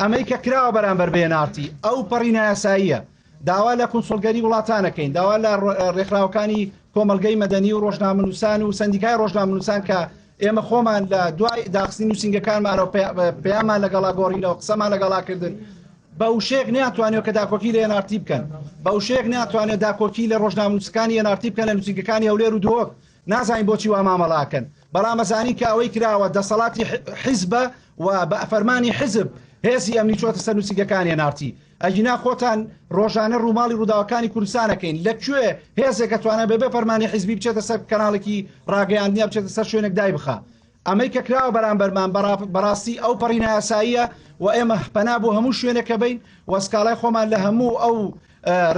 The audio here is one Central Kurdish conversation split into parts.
ئەمەی کە کراوە بەرامبەر بە NRT ئەو پەڕی نایاساییە. داوا لە کونسوڵگەری وڵاتان ئەکەین، داوا لە ڕێکخراوەکانی کۆمەڵگەی مەدەنی و ڕۆژنامەنووسان و سەندیکای ڕۆژنامەنووسان کە ئێمە خۆمان لە دوای داخستنی نووسینگەکانمانەوە پەیامان لەگەڵا گۆڕینەوە، قسەمان لەگەڵا کردن، بە وشەیەک نەیانتوانیوە کە داکۆکی لە NRT بکەن، بە وشەیەک نەیانتوانیوە داکۆکی لە ڕۆژنامەنووسەکانی NRT بکەن لە نووسینگەکانی هەولێر و دهۆک. نازانین بۆچی وا مامەڵە ئەکەن، بەڵام ئەزانین کە ئەوەی کراوە دەسەڵاتی حیزبە و بە فەرمانی حیزب هێزی ئەمنی چۆتە سەر نووسینگەکانی NRT. ئەگینا خۆتان ڕۆژانە ڕووماڵی ڕووداوەکانی کوردستان ئەکەین، لە کوێ هێزێک ئەتوانێت بەبێ فەرمانی حیزبی بچێتە سەر کەناڵێکی ڕاگەیاندن یا بچێتە سەر شوێنێک دایبخا؟ ئەمەی کە کراوە بەرامبەرمان بەڕاستی ئەو پەڕی نایاساییە و ئێمە پەنا بۆ هەموو شوێنێک کە بین و سکاڵای خۆمان لە هەموو ئەو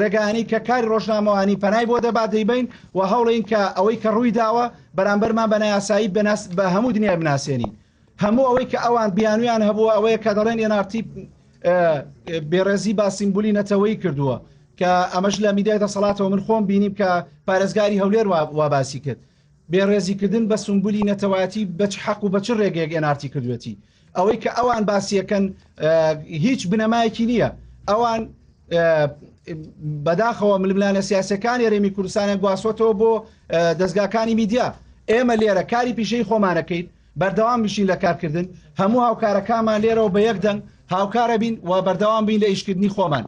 ڕێگانی کە کاری ڕۆژنامەوانی پەنای بۆ دەبات دەیبین و هەوڵین کە ئەوەی کە ڕووی داوە بەرامبەرمان بە نایاسایی بە هەموو دنیای بناسێنین. هەموو ئەوەی کە ئەوان بیانویان هەبووە ئەوەیە کە دەڵێن NRT بێڕێزی با سیمبولی نەتەوەیی کردووە کە ئەمەش لە میدیای دەسەڵاتەوە من خۆم بینیم کە پارێزگاری هەولێر وا باسی کرد. بێڕێزیکردن بە سومبولی نەتەوایەتی بە چ حەق و بە چ ڕێگەیەک NRT کردوێتی؟ ئەوەی کە ئەوان باسیەکەن هیچ بنەمایەکی نییە. ئەوان بەداخەوە ململانە سیاسەکانی هەرێمی کوردستانیان گواستوەتەوە بۆ دەستگاکانی میدیا. ئێمە لێرە کاری پیشەی خۆمانەکەین، بەردەوام بشین لە کارکردن، هەموو هاوکارەکانمان لێرەوە بە یەک دەنگ هاوکارە بین و بەردەوام بین لە ئیشکردنی خۆمان.